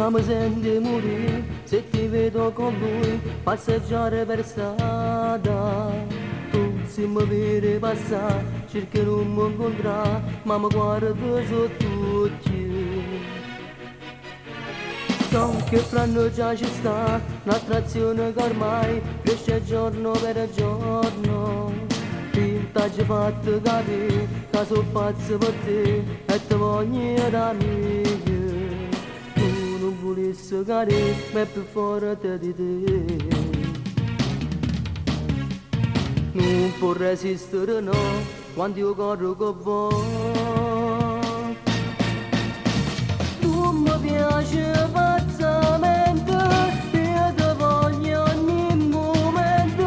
Ca mi sento 'e murì se ti vedo con lui passeggiare per strada. Tu si mi vedi passà, cerchi nun mi incontrà, ma mi guardi sott'occhio. So che fra noi già ci sta un'attrazione che ormai cresce giorno per giorno. T'aggio fatto capì che so pazzo per te e te voglio da mio. Tu non volessi cadere, ma è più forte di te. Non può resistere no, quando io corro con voi. Tu mi piaci pazzamente, io ti voglio ogni momento,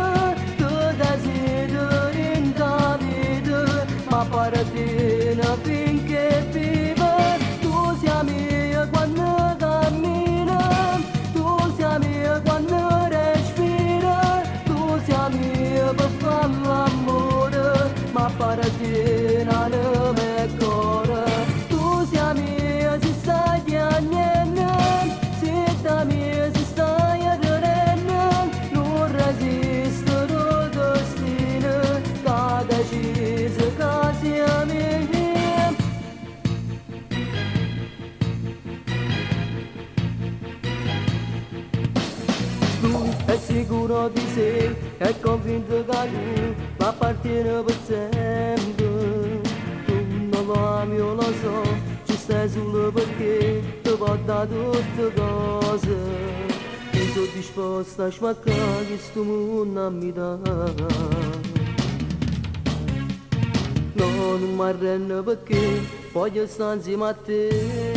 ti desidero in vita, ma appartiene finché vivo. Tu sei mia quando cammina, tu sei mia quando respira, tu sei mia per fare l'amore, ma appartiene anima e cuore. Tu sei mia se stai piangendo, se stai mia se stai ridendo, non resistere al destino che ha deciso che sia mia. Lui è sicuro di sé, è convinto che tu l'appartiene per sempre. Tu non lo ami, io lo so, ci stai solo perché ti può dare tutte cose. Io sono disposto a spaccare questo mondo a metà. No, non mi arrendo perché voglio stare insieme a te.